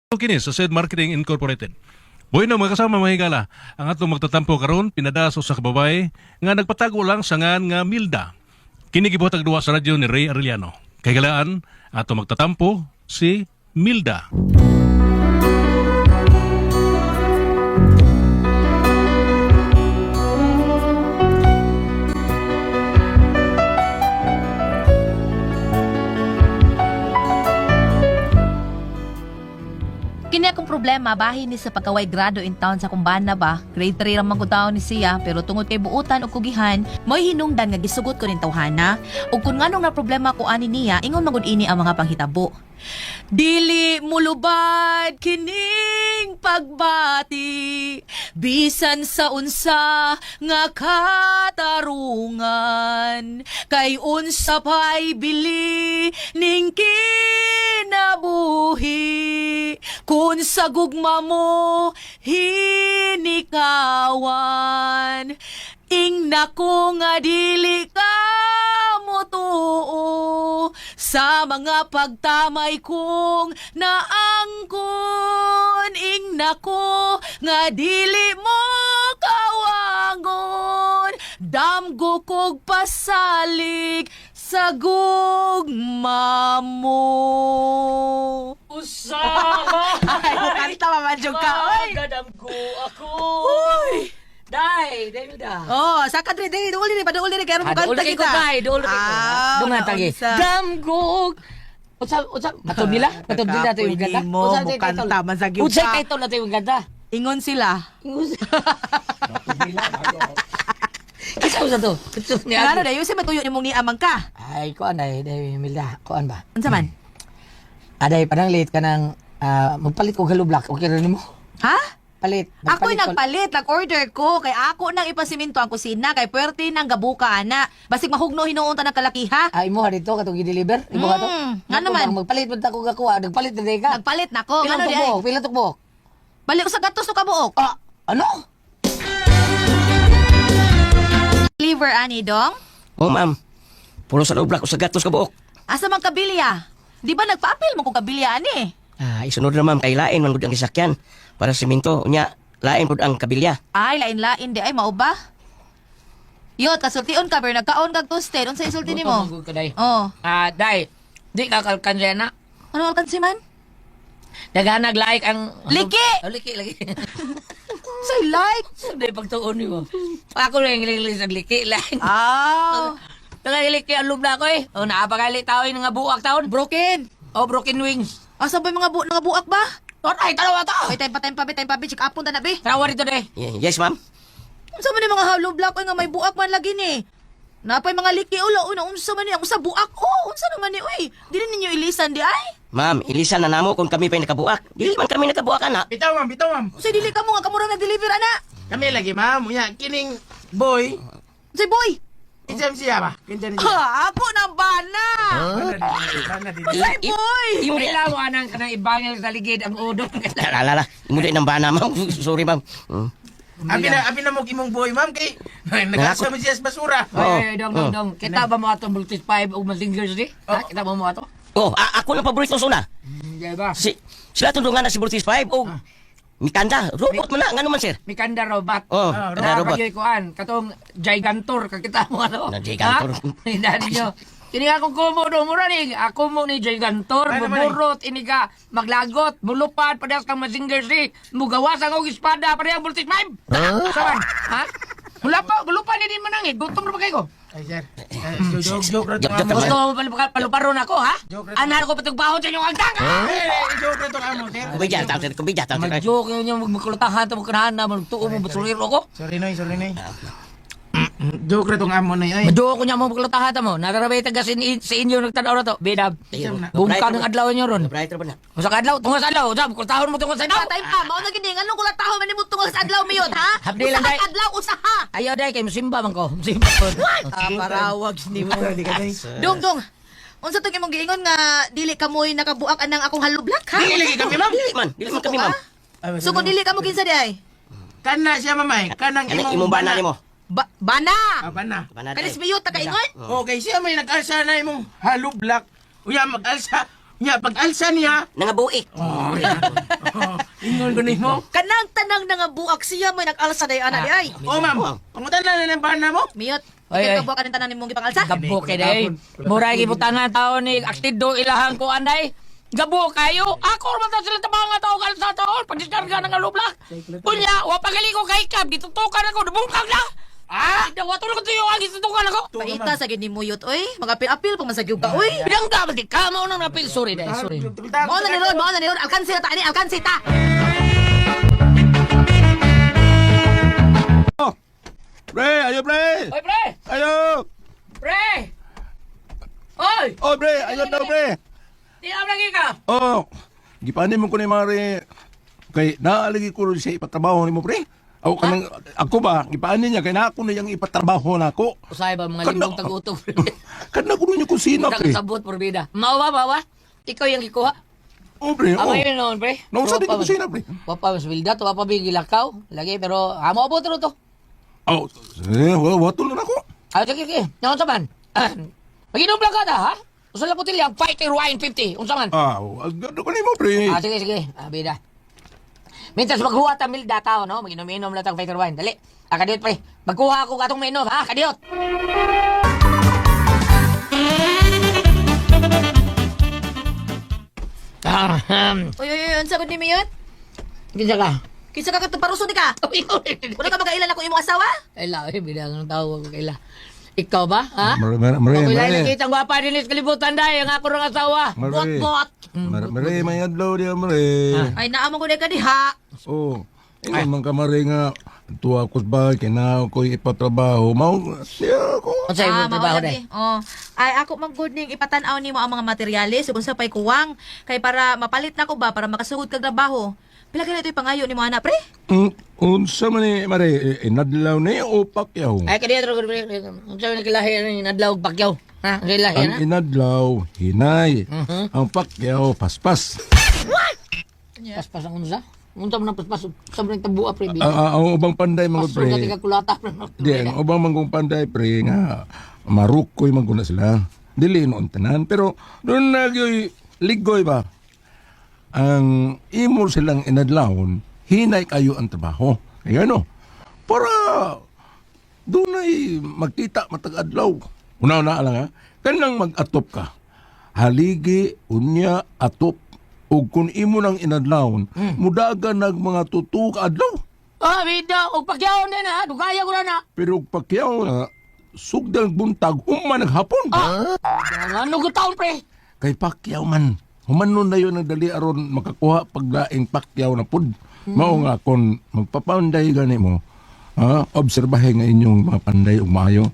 Kini sa Said Marketing Incorporated. Bueno, mga kasama, mga higala, ang atong magtatampo karon pinadaso sa kababay nga nagpatago lang sa ngan nga Milda. Kini gibuhatag duwa sa radyo ni Ray Arellano. Kay galaan, atong magtatampo si Milda. Kini akong problema bahin ni sa pagkaway grado in town sa kumbana ba. Grade 3 ra man gud taon ni siya, pero tungod kay buutan ug kugihan, mo'y hinungdan nga gisugot ko nin tawhana. Ug kun nganong na problema ko ani niya, ingon man gud ini ang mga panghitabo. Dili mulubad kining pagbati bisan sa unsa nga katarungan, kay unsa pa'y bili ning kinabuhi kun sa gugma mo hinikawan. Ingna ko nga dili ka motuo sa mga pagtamay kong naangkon. Ingna ko nga dili mo kawangon, damgo kog pasalig sa gugma mo. Usahay! Ay, kanta pa man jud ka, oy. Magadamgo ako! Uy! Day! Day, Milda! Oh, saka diri diri duol diri paduol diri kay Ah, mo duol kanta kay ko, kita. day, duol kay ko. Ah, Dungan tagi. naunsa. Damgog! Unsa, unsa, matod nila? Matod nila ito yung Kapoy ganda? nimo, Unsa tay mukanta title? man sa gyud Unsay ka. title na ito yung ganda? Ingon sila. Kinsa unsa to? Kinsa niya? Ngano dayon sa matuyo nimong niamang ka? Ay, kuan ay, day, Milda. Kuan ba? Unsa man? Aday, parang late ka ng, magpalit ko hollow block. Okay rin mo? Ha? Palit. Ako'y Magpalit ko- nagpalit, nag-order ko kay ako nang ipasimento ang kusina kay puwerte nang gabuka ana. Basig mahugno hinuon ta ng kalakiha. Ah, imo ha dito katong gi-deliver? Imo ka to? Ngano man? Magpalit man ta ko gakuha, nagpalit na day ka. Nagpalit nako. Pila Ngano di ay? tukbok? Pila tukbok? Balik sa gatos to kabuok. Ah, ano? Liver ani dong? Oh, ma'am. Pulo sa loob sa gatos ka buok. Asa man kabilya? Di ba nagpaapil mo kung kabilya ani? Ah, isunod na, ma'am, kay lain man gud ang gisakyan para simento unya lain pud ang kabilya. Ay, lain-lain di ay mao ba? Yo, kasultion ka pero nagkaon kag toasted. Unsa isulti nimo? Gutom, ka, day. Oh, Ah, day. Di ka kalkansya na. ano alkansi man? Naghanag like ang Liki! Oh, liki lagi. Say like. Sunday pagtuon nimo. Ako lang yung sa liki lang. Ah, Taga liki ang lubla ko eh. Oh, naapakali tao yung nga buak taon. broken. Oh, broken wings. Asa ba yung mga nga buak ba? Ay, tanawa to. Oy, time pa, time pa, be, time pa, be. Check up ta na, be. Tanawa dito day. Yes, ma'am. Unsa man yung mga hollow block oy nga may buak man lagi ni? Napay mga liki ulo, una unsa man ni ang usa buak. Oh, unsa naman ni oy? Dili ninyo ilisan di ay? Ma'am, ilisan na namo kung kami pa'y nakabuak. Dili man kami nakabuak ana. Bitaw, ma'am, bitaw, ma'am. Unsay dili ka mo nga kamura nag-deliver ana? Kami lagi, ma'am. Unya, kining boy. Unsay boy? Kinsa siya ba? Kinsa niya? Ha, ako na bana. Bana din, bana din. Unsay boy? Imo di Ila mo anang kanang ibangil sa ligid ang udong. La la la. Imo di nang bana, ma'am. Sorry, ma'am. Abi na mo imong boy, ma'am, kay nagasa man siya sa basura. Ay, ay, dong, dong, dong. Kita ba mo atong Voltage 5 o Mazingers di? Ha? Kita ba mo ato? Oh, ako na paborito suna. Hindi ba? Si sila tundungan na si Voltage 5 og Mikanda, robot man na, ngano man sir? Mikanda robot. Oh, Ah, kanda robot. Robot. Kuan, katong Gigantor, kakita mo ano? Na Gigantor. Ha? Hindi ninyo. Kini akong kumo do mura ni, ako mo ni Gigantor, Ano man, eh? muburot ini ka maglagot, mulupad parehas kang Mazinger Z, mugawas ang og espada parehas Voltage 5. Huh? Saban? Ha? Mula pa, mulupa ni din manangit, gutom ra ba kayo? Ay, sir. Eh, Joke, joke ra Joke, tong joke amo. Gusto mo paluparon ako, ha? Joke ra. Anhar ko patugpahon sa inyong agtang. Eh, joke ra tong amo, sir. Kubidya, tao sir, kubidya, tao sir. Mag-joke yun yung magkulutahan, magkanahan na, magtuo mo, basuriro ko. Sorry, noy, sorry, noy. Joke ra tong amo, noy. Ay, Maduo ko niya mo magkulutahan mo. Nagarabay taga sa inyo nagtanaw na to. Bidab. Bungka ng adlaw niyo ron. Brighter ba na? Usa ka adlaw, tungod sa adlaw, usab, kultahon mo tungod sa adlaw. Time pa, mao na gini nganong kula taho man nimo tungod sa adlaw mayon, ha? Hapdi lang, Usa ka day. adlaw usaha. Ayaw day kay musimba man ko. Musimba ko. Ah, parawag nimo. di ka, day. Dong dong. Unsa tong imong giingon nga dili kamoy nakabuak anang akong hollow block, ha? Dili lagi kami, ma'am. Dili man kami, ma'am. Ay, So kung dili kamo kinsa di ay? Kana siya, ma'am, ay. Kanang Kanang imong bana nimo. Bana. Ah, bana. Bana. Kanis miyot ta kaingon? Okay, siya may nag-alsa na imong hollow block. Unya, mag-alsa. Unya, pag-alsa niya. Nangabuik. Oh, yeah. Ingon ko nimo. Kanang tanang nga buak siya mo nag-alsa day ana di ay. Oh, ma'am. Pangutan na ng bana mo. Miyot. Ay, Ikaw ay. buak kaning tanan nimong gipangalsa? Gabo kay day. Mura gibutangan taon ni aktido ilahang ko anday. Gabo kayo. Ako man ta sila tabanga tao kal sa taon pagdiskarga ng alublak. Unya, wa pagali ko kay kab gitutukan ako dubungkag na. Ah, daw wato ko tuyo ang gitutukan ako. Paita sa gid ni Muyot oy. Magapil-apil pa man sa gyud ka oy. Bidang ka ba di ka mao nang napil, sorry day, sorry. Mao na ni Ron, mao na ni Ron. Alkansi na ta ani, alkansi ta. Pre, ayo pre. Oy pre, Ayo. pre. Oy, Oh pre, ayo daw pre. di am lagi ka. Oh. Gipanin mo ko ni Mare. Kay naalagi ko rin siya ipatrabaho nimo pre. Ako kanang ako ba gipaanin niya kay na ako na yang ipatrabaho nako. Usay ba mga Kana- limong tag-utog. Kana ko niyo kusina pre. Nakasabot porbida. Mao ba, mao ba? Ikaw yung gikuha. Oh pre, oh. Amo yun noon, pre. Nausa din Wa pa ko kusina pre. Wa pa mas wilda to, wa pa bigilakaw. Lagi pero amo abot ro to. Oh, eh, wa na ako. Ah, sige, sige. Naon sa man? Maginom lang ka na, ha? Usa lang botelya, Fighter Wine 50. Unsa man? Ah, agad ko nimo pre. Ah, sige, sige. Ah, bida. Mintas maghuwa ta milda tao, no? Maginom-inom lang tang Fighter Wine. Dali. Ah, kadiyot, pre. Magkuha ako katong mainom, ha? Kadiyot. Ah, Oy oy oy, unsa gud ni Miyot? kinsa ka? Kinsa ka katong paruso di ka? Wala ka magkailan ako imong asawa? Kaila, eh, bida ang tawag ko kaila. Ikaw ba, ha? Mare, mare, mare. Ako lang Mare, nakita ang gwapa din sa kalibutan dahil ang ako rong asawa. mare. Bot-bot. Mare, mare, may adlaw diya mare. Ay naamo ko ka diha. Oh. Ingon man ka mare nga tuwa ko ba kay na ko ipatrabaho. Mao siya ko. Unsa imong mao trabaho lagi. day? Oh. Ay ako man gud ning ipatan-aw nimo ang mga materyales ug unsa pay kuwang kay para mapalit na ko ba para makasugod kag trabaho. Pila kay ito'y pangayo nimo ana pre? Unsa man ni mare inadlaw ni o pakyaw? Ay kadiya tro unsa man kilahi ang inadlaw og pakyaw? Ha? Ang kilahi Ang na? inadlaw hinay. Ang pakyaw paspas. Paspas ang unsa? Unsa man ang paspas? Unsa man ang tabua pre? Ang ang ubang panday mga Paspas pre. ka kulata pre. Di ang ubang manggong panday pre nga marukoy man guna sila. Dili noon tanan pero doon na gyoy ligoy ba. Ang imo silang inadlawon hinay kayo ang trabaho. Kaya ano? Para doon ay magkita matag adlaw. Una-una lang ha. Kanang mag-atop ka. Haligi, unya, atop. Ug kung imo nang inadlawon, mudagan nag mga tutu ka adlaw. Ah, bida og pakyaw din ha. Dugaya ko na na. Pero pagkiyaw na, sugdang buntag, human naghapon. Ano ko taon pre? Kay Pacquiao man. Humanon na yun ang dali aron makakuha paglaing Pacquiao na pud. Mao nga kon magpapanday gani mo, ha, obserbahe nga inyong mga panday ug maayo.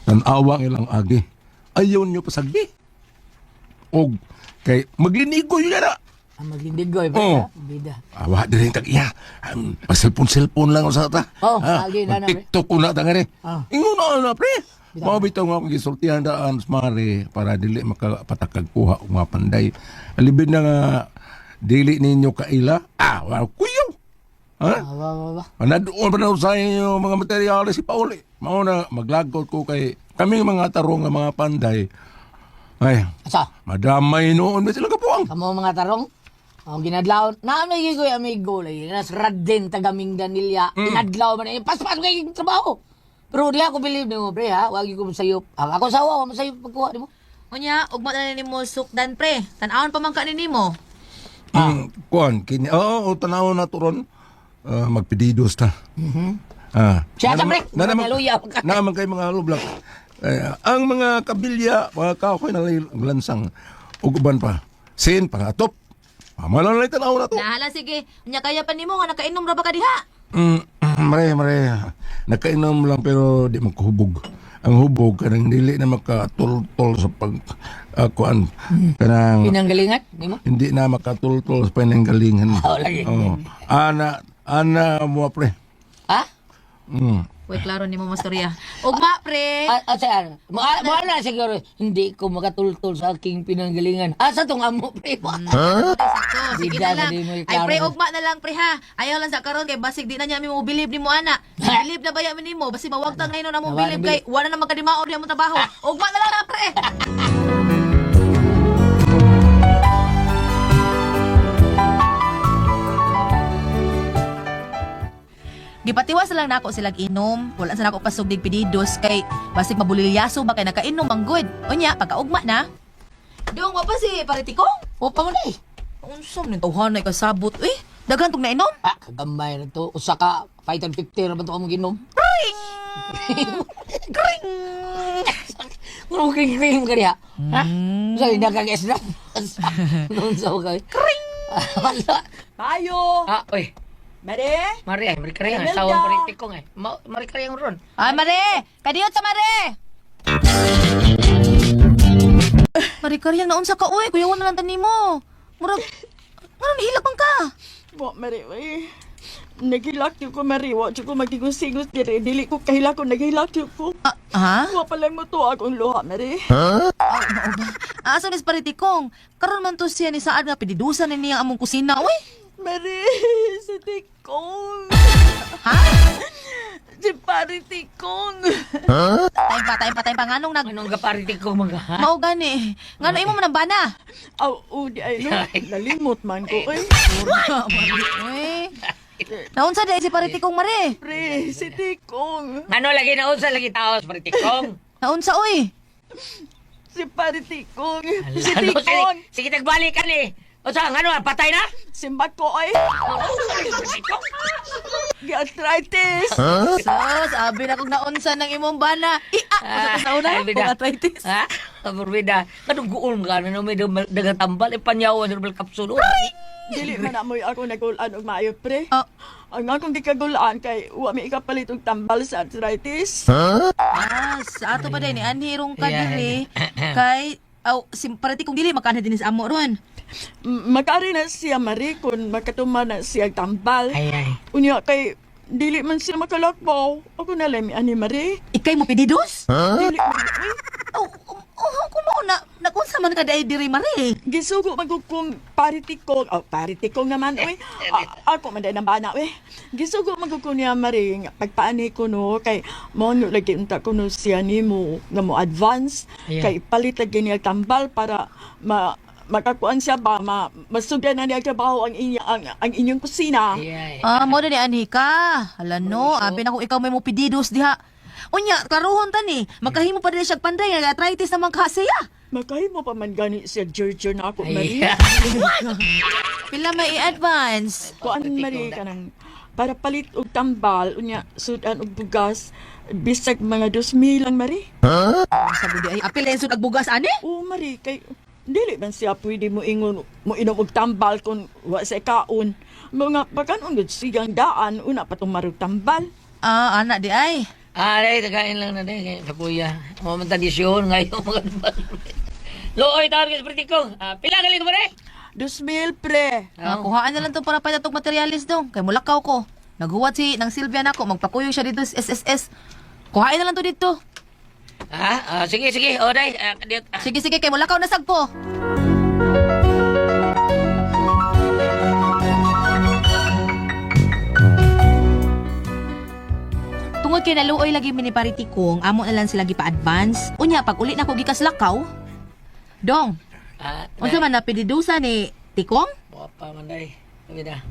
Tan-awa ang ilang agi. Ayaw nyo pasagdi. Og kay maglinigoy na. Ah, maglindigoy pre. Oh. ha? Bida. Awa diri tag iya. Cellphone lang sa ta. Oh, agi na na, pre. TikTok ko na ta ngari. Ah. Ingon na na pre. Mao bitaw nga akong gisultihan daan sa mare para dili makapatakag kuha og mga panday. Alibin na nga dili ninyo kaila. Ah, wa kuyo. Ha? Ah, wa wa wa. Nadoon pa na sa inyo mga materyales si Pauli. Mao na maglagot ko kay kami mga tarong nga mga panday. Ay, Asa? madamay noon ba sila kapuang? Kamo mga tarong. Ang ginadlaw, na may gigoy amigo lagi nas Radden taga Mindanilla. Inadlaw man eh paspas kay trabaho. Pero di ako believe nimo pre ha, wag ko sayop. Ah, ako sawa wa masayop pagkuha nimo. Unya, ugma na nimo sukdan pre. Tan-awon pa man ka ni nimo. Ah. Kuan, kini, oo, oh, tanaw na turon. Ah, magpedidos ta. Ah. Siya sa pre. Na naman, Hallelujah. na naman kay mga lublak. Eh, ang mga kabilya, mga kahoy na lansang ug uban pa. Sin pangatop. Pamala na tanaw na to. Nahala sige. Unya kaya pa nimo nga nakainom ra ba ka diha? Mare, mare. Nakainom lang pero di magkuhubog. Ang hubog kanang dili na makatultol sa pag kuan kanang Pinanggalingan nimo. hindi na makatultol sa pananggalingan. Oo, lagi. Oo. Ana, ana mo pre. Ha? Uy, klaro nimo mo storya. Ugma pre. Ah, ah, saan? Mo mo na siguro hindi ko makatultol sa aking pinanggalingan. Asa tong amo pre? Sakto, sige Bida na lang. sa di mo Ay iklaro. pre, ugma na lang pre ha. Ayaw lang sa karon kay basig di na niya mi mo believe nimo ana. Believe na ba mi nimo? Basi mawagtang ngayon na mo Nawa na believe kay wala na magkadimaon diha mo trabaho. Ugma na lang na pre. Gipatiwas na lang nako silag inom, wala sa nako pasugdig pedidos kay basig mabulilyaso ba kay nakainom ang good. Unya, pagkaugma na. Dong, wa pa si Paritikong? O pa man eh. Unsa man tawhanay kasabot eh? Daghan tong nainom? Ah, kagamay na to. Usa ka 5 and 50 ra ba to among ginom? Kring! Kring! Ngano kring kring ka diha? Ha? Sa hindi ka esna. Noon sa kay. Kring. Wala. Tayo! Ah, oy. Mare? Mari ay, mari karayang Imelda. asawa paritikong eh. Mari karayang ron. Ay, Mare! Kadiyot sa Mare! Mare, karyang naunsa ka, uy. Kuyawan na lang tani mo. Murag, ngano nihilak man ka? Wa, Mare, uy. Naghilak yun ko, Mare. Wa, ko magigusingos dire. Dili ko kahilak ko, naghilak yun ko. Ah, ha? Wa pa lang mo to akong luha, Mare. Ah, mao ba? Ah, asa ni Paritikong? Karon man to siya ni saad nga pididusan ni niya ang among kusina, uy. Mare, si Tikong. Ha? Si Pare Tikong. Time pa, time pa, time pa. Nganong nag... Anong kaparitikong mga ha? Mao gani. Ngano imo man ang bana? Aw, oh, di ay, no. Nalimot man ko, uy. Uy. Naunsa di si Paritikong, Mare? Pre, si Tikong. Ano lagi na unsa lagi taos paritikong? Naunsa, uy. Si Pare Tikong. Si Ano, sige, Tikong. sige nagbalik ka ni. Unsa ngano patay na? Simbak ko, ay. Gi-arthritis. Sus, abi na kong naunsa ng imong bana. Ia, ah, sa una, Ay, bida. kung arthritis. Ha? Morbida. Kanong guol ka na may dagang tambal eh panyawan herbal capsule. Dili man amoy ako nagulaan og maayo, pre. Ah. Ang akong gikagulaan kay wa may ikapalit og tambal sa arthritis. Ah, sa ato pa din ni anhirong ka Yeah. diri kay aw si parati kung dili makana din sa amo ron. Makari na siya Marie kung makatuma na siya tambal. Ay ay. Unya kay dili man siya makalakbaw. Ako na lang mi ani Marie. Ikay mo pididos? Dili man uy, Oh, oh, oh, kung mao na nakunsa man ka dai diri mare. gisugo man ko kung paritikong, oh paritikong naman uy. Ako man dai bana uy. Gisugo man ko ko niya Marie nga pagpaani ko no kay mo no lagi unta ko no siya nimo nga mo advance Ayan. kay palit lagi niya tambal para ma makakuan siya ba ma masugdan na niya trabaho ang inya ang inyong kusina. Ay ay. Ah, mo na ni anhi ka. Hala no, abi na kung ikaw may mo pididos diha. Unya, karuhon ta ni. Makahimo pa dili siya panday nga arthritis naman ka siya. Makahimo pa man gani siya Giorgio na ako Ay. Marie. Pila may i-advance. Kuan Marie kanang para palit og tambal unya sudan og bugas bisag mga 2,000 lang Marie. Sabi di ay apil na yung agbugas ani. Oo Marie kay dili man siya pwede mo ingon mo inom og tambal kung wa sa kaon. Mga pagkanon gud siyang daan una pa tong marug tambal. Ah, ana di ay. Ah, day, tagain lang na day, sa kuya. Mo man tradisyon ngayon mga Looy tawag sa paritikong. Ah, pila gali ko pare? 2,000 pre. Ah, kuhaan na lang to para pa itong materialis dong. Kay mulakaw ko. Naghuwat si nang Silvia nako magpakuyog siya dito sa SSS. Kuhain na lang to dito. Ah, ah, sige sige. O day, ah, kadiyot. Ah. Sige sige kay mulakaw na sagpo. Tungod kay naluoy lagi mi ni Paritikong, amo na lang sila gipa-advance. Unya pag uli na ko gikas lakaw. Dong, Ah, unsa man na pididusa ni Tikong? Wa pa man day. Sabi na.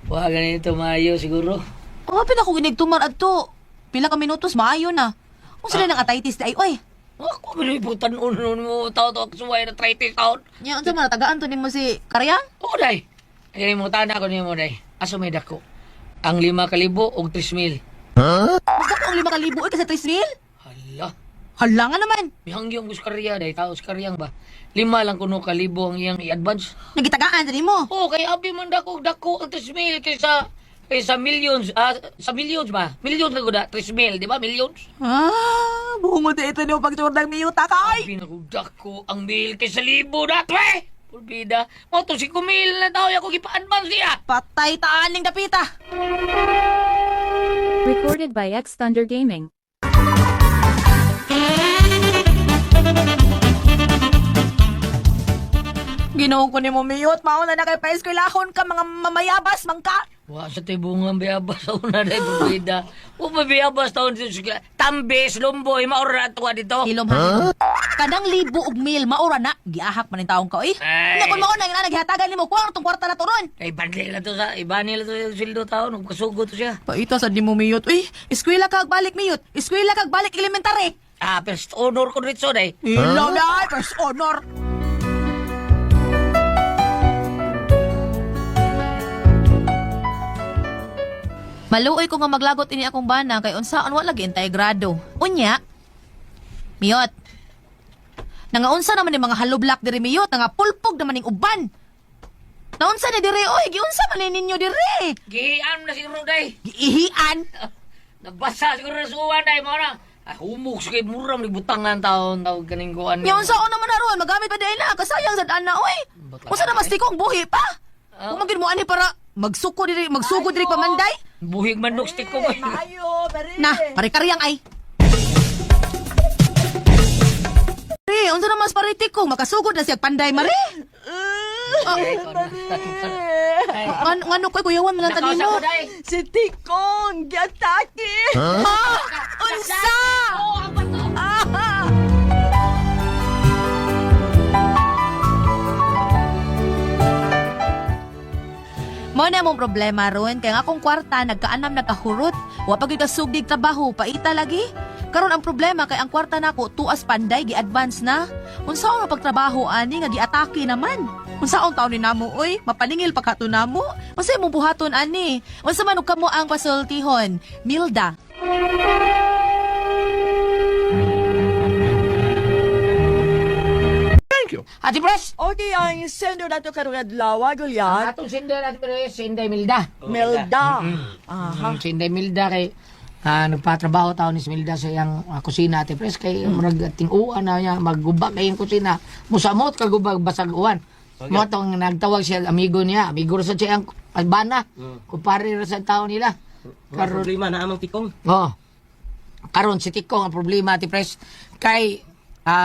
Wa ganito maayo siguro. Oh, pila ko ginigtumar adto. Pila ka minutos maayo na. Unsa ah. nang arthritis di ay oy. Ako man ibutan uno mo tao to suway na 30 taon. Nya unsa man tagaan to nimo si Karyang? Oo day. Ay mo tana ko nimo day. Aso may dako. Ang 5,000 og 3,000. Mas dako ang 5,000 oy kasi 3,000. Hala. Hala nga naman. Mihangyong ko sa karya day, tao sa karyang ba. 5 lang kuno kalibo ang iyang i-advance. Nagitagaan sa nimo. Oo, kay abi man dako dako ang 3,000 kaysa kaysa millions, ah, sa millions ba? Millions na guda, 3,000, di ba? Millions. Ah, bungo di ito nimo pagturdang miyuta kay. Abi na ko dako ang mil kaysa libo na, twe! Pulbida. Mo to si kumil na tao ako gipa-advance niya. Patay taaning dapita. Recorded by X Thunder Gaming. Ginoo ko nimo miyot, mao na na kay paeskwelahon ka mga mamayabas mangka. Wa sa to'y bungang biyabas sa una na bubida. Wa pa biyabas taon sa Tambis, Lumboy, maura ato dito. Hilom ha. Kanang libo ug mil maura na giahak man ning taong ka oy. Ay. Nya kun mao na nga naghatagan nimo kuha tong kwarta na to ron. Kay banli lang to sa, ibani lang to sa sildo taon, ug kasugo to siya. Paita sa di mo miyot. Uy, eskwela kag balik miyot. Eskwela kag balik elementary. Ah, first honor ko rito day. Ilaw na, first honor. Maluoy ko nga maglagot ini akong bana kay unsaon wa lagi intay grado. Unya, miyot. Nangaunsa naman ni mga halublak diri miyot, nangapulpog naman ning uban. Naunsa ni diri oy, giunsa man ni ninyo diri? Gian na siguro day. Giihian. Nabasa siguro na suwan day mo na. Ah, humok sa kay mura mo butangan taon tawag kaning kuan. Nya unsaon naman na ron, magamit pa dahil na, kasayang sa daan na oy. Ba't Unsa na mas tikong buhi pa? Kung magin mo ani para magsuko diri, magsugo diri pamanday. Buhig man nuk stick ko. Maayo, pare. Na, pare-kariyang ay. Pre, unsa na mas pare tikong makasugod na siya panday mare. Ngano koy kuyawan man lang Nakausa tanimo. ko day. Si Tikong, giatake. Ha? Unsa? Oh, ang bato. Ah! Mo na mong problema ron kay ang akong kwarta nagkaanam nagkahurot. Wa pa gyud kasugdig trabaho, paita lagi. Karon ang problema kay ang kwarta nako tuas panday gi-advance na. Unsaon ang pagtrabaho ani nga giatake naman? Unsaon taon ni namo oy? Mapaningil pa kato namo. Unsa imong buhaton ani? Unsa man og kamo ang pasultihon? Milda. Thank you. Ate Pres. Okay, ang sendo nato karong adlaw, Goliath. Atong sinday Ate Pres, sinday Milda. Melda. Aha. Sinday Milda kay nagpatrabaho taon ni si Milda sa iyang kusina Ate Pres kay murag ting-uan na niya magguba kay iyang kusina. Musamot kagubag basag uwan. Mo tong nagtawag siya amigo niya, amigo ra sa siyang bana. Kumpare ra sa tao nila. Karon problema na amang tikong. Oo. Karon si Tikong ang problema Ate Pres kay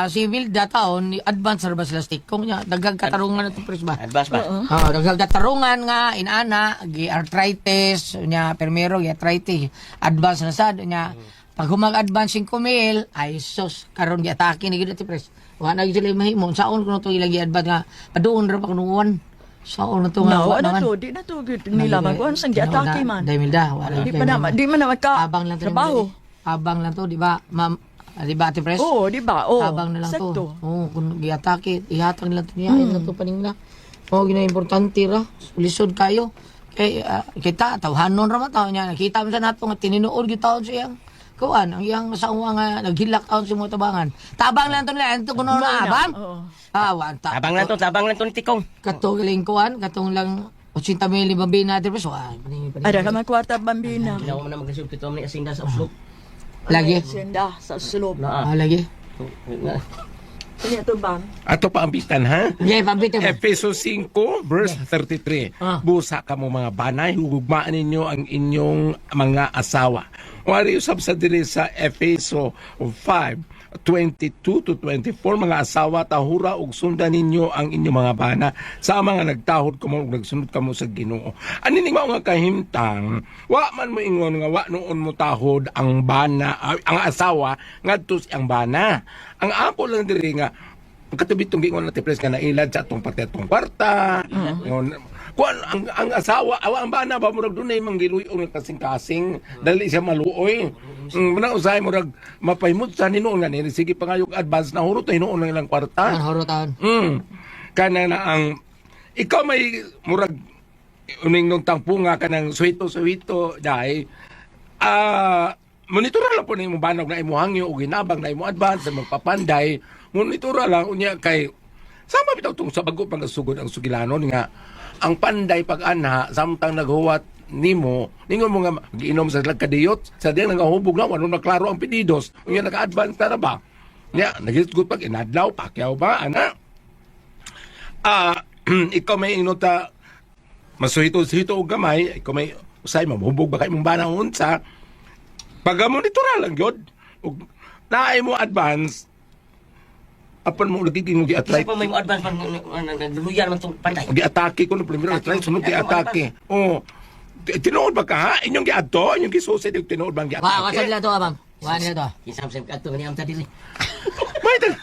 si Milda taon ni advance ra ba sila sa Tikong niya daghang katarungan na to Pres ba? Advance ba? Oh, daghang katarungan nga inana gi arthritis nya permero gi arthritis advance na sad nya pag humag advance 5 mil ay sus karon gi atake ni gid Ate Pres. Wa na gyud sila mahimo saon kuno to ilang gi advance nga paduon ra pa kuno uwan. Saon na to nga No, wa ano naman. to, di na to gud nila magkuan sang giatake man. Dahil Milda, wala Di pa na, di man na magka Abang lang to. trabaho. Abang lang to, di ba? Ma'am, di ba Ate Pres? Oo, di ba? Oo. Abang na lang Sakto. to. Oo, kung giatake, ihatag lang to niya, mm. lang to paningla. Oo, gina importante ra. Lisod kayo. Kay kita tawhanon ra man taon niya. Nakita man sa nato nga tinuod gyud taon sa iyang kuan, ang iyang asawa nga naghilak taon sa mga tabangan. Tabang lang to nila, ito kuno na abang. Oo. Ah, wa ta. Tabang lang to ni tikong. Kato galing kuan, katong lang 80 mil bambina Ate Pres. Wa, paningin paningin. Ada ka man kwarta bambina. Ginawa mo na maglisod kito ni asinda sa uslog. Lagi. Senda sa sulod. Naa. Ah, lagi. Ano to ba? Ato pa ang bitan ha. Yeah, pambito. Efeso 5 verse 33. Ah. Busa ka mo mga banay, hugugmaan ninyo ang inyong mga asawa. Wari usab sa diri sa Efeso 5 22 to 24, mga asawa tahura ug sundan ninyo ang inyong mga bana sa mga nagtahod kamo ug nagsunod kamo sa Ginoo. Ani ning mao nga kahimtang, wa man mo ingon nga wa noon mo tahod ang bana ang asawa ngadto sa ang bana. Ang ako lang diri nga katubi itong gingon natin pres nga nailad sa atong pati atong kwarta. Ngon, kuan ang asawa awa ang bana ba murag dunay manggiluy-on nga kasing-kasing dali siya maluoy. Muna usahay murag mapahimot sa hinuon nga ni sige pangayog advance na hurot hinuon lang ilang kwarta. Ang horo taon. Kana na ang ikaw may murag uning nung tangpunga kanang suwito-suwito dahil monitora lang po na imong banog na imo hangyo o ginabang na imo advance na magpapanday monitora lang unya kay sama bitaw tong sa bago pang sugod ang sugilanon nga ang panday pag anha samtang naghuwat nimo ningon mo nga giinom sa kadiyot sa diyang nangahubog na wala na klaro ang pedidos unya naka-advance na ra ba nya nagisgot pag inadlaw pakyaw ba ana ikaw may inota masuhito-suhito og gamay ikaw may usay mamhubog ba kay imong bana unsa pag monitora lang gyud ug naay mo advance apan mo lagi mo gi-atry Isa pa may mo advance pa nagluya naman tong panday. gi-atake ko no primero try sunod gi-atake oh. Tinuod ba ka ha? Inyong giadto, inyong gisusid, yung tinuod bang Wa wa sa giatake? nila to, ma'am. Wa nila to. Kinsa sa kadto ni amta diri. May tag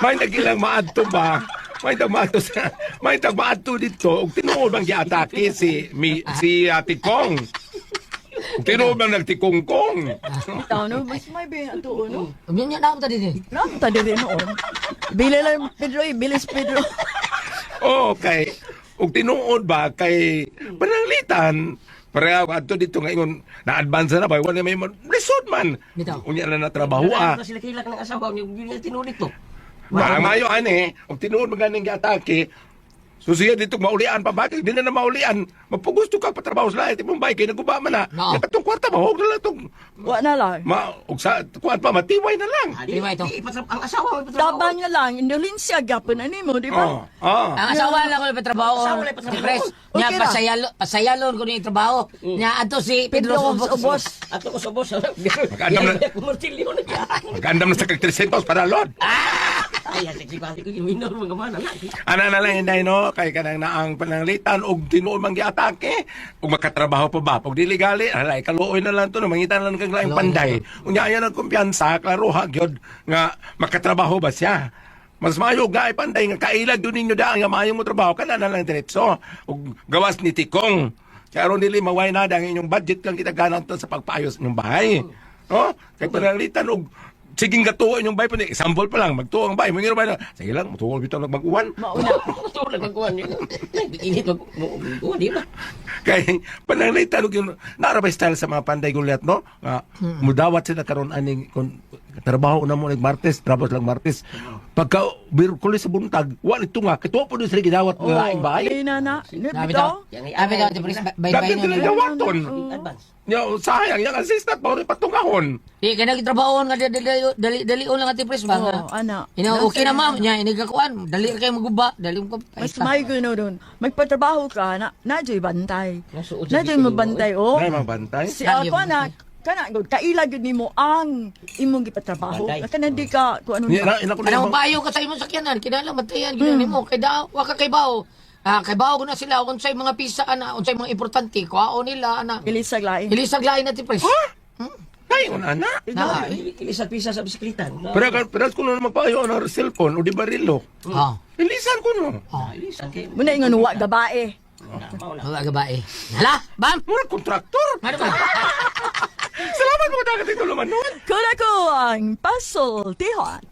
May tagilang maadto ba? May tag maadto sa may tag maadto dito og tinuod bang giatake si mi, si Ate Kong. Ug tinuod bang nagtikong-kong? Bitaw no, mas may ba ato no? Unya nya na amta diri. Ram ta diri noon. Bili lang Pedro, eh, bilis Pedro. Okay. Ug tinuod ba kay pananglitan pareha adto dito nga ingon na-advance na ba wala may lisod man. Bitaw. Unya na natrabaho ah. Wala sila kilak ng asawa niyo yun tinuod ito. Parang mayo ani, ug tinuod man ganing giatake. Susiya dito maulian pa bakit di na na maulian. Mapugusto ka patrabaho sa lahat imong bike kay naguba man na. No. No. Katong kwarta ba og na lang tong Wa na lang. ma og sa kuan pa matiway na lang. Ah, Di ba ito? Ang asawa mo ipatrabaho. Tabang na lang, Indonesia gapon ani mo, di ba? Oh, oh. Ang asawa lang ko ipatrabaho. Asawa lang ipatrabaho. Pres, nya Okay ra. pasayalo, pasayalon ko ni trabaho. Nya adto si Pedro Pedro Sobos. Sobos. Ato ko sa boss. Magandam na- Martilyo na siya. Magandam na sa kag 300 para lord. Ay, sige ba ko yung minor mga mana na. Ana na lang hinday no kay kanang naang pananglitan og tinuod man giatake ug makatrabaho pa ba pag dili gali alay kaluoy na lang to no mangita na lang kag laing panday unya ayan ang kumpiyansa klaro ha gyud nga makatrabaho ba siya. Mas maayo nga ay panday nga kailag yun ninyo daan nga maayo mo trabaho kana na lang diretso ug gawas ni Tikong kay aron dili maway na ang inyong budget lang kita ganan to sa pagpaayos inyong bahay no kay pananglitan og sige gatuo inyong bahay pa example pa lang magtuo ang bahay mo ba na sige lang mutuo bitaw nag mag-uwan. Mauna. Tulad magkuhan yun. Init magkuhan, di ba? Kay pananglitan og yun naara ba style sa mga panday gulyat no nga mudawat sila karon aning kon trabaho na mo nig Martes, trabaho lang Martes, pagka Biyerkules sa buntag wa nito nga kay tuwa po sila gidawat nga laing bahay. Di na na. Di Sabi bitaw. daw. Sabi daw, Ate Pres, bay bay Dapat sila dawaton. Advance. Nya sayang yang assistant pa rin patungahon. Di kay nagtrabaho nga dali dali dali lang Ate Pres ba nga. Oo, ana. Ina okay na ma'am, nya inigakuan, dali ra kayo maguba, dali mo ko. Mas may gano doon. Magpatrabaho ka, na, na bantay. Nasuod sa Na bitin mo, mabantay, oh. Nay mabantay. Si ako na, kana gud kaila gyud nimo ang imong gipatrabaho. Bantay. Kana di ka kung ano Nya na. na ina ko Ano na payo ka sa imong sakyanan, kinahanglan bantayan gyud nimo kay da wa ka kay bao. Ah, kay bao na sila unsay mga pisa ana, unsay mga importante kuhaon nila ana. Ilisag lain. Ilisag lain Ate Pres. Kayo na na. Na. Ilisag pisa sa bisikleta. Pero pero kuno na magpayo ng cellphone o di barilo. Oh. Ilisan ko no. Oh. Ilisan kay. Muna ingon wa gabae. Wala gabae. Hala, bam. Mura kontraktor. Ano ba? Salamat mga dagat ito naman nun. Kuna ko ang pasultihan.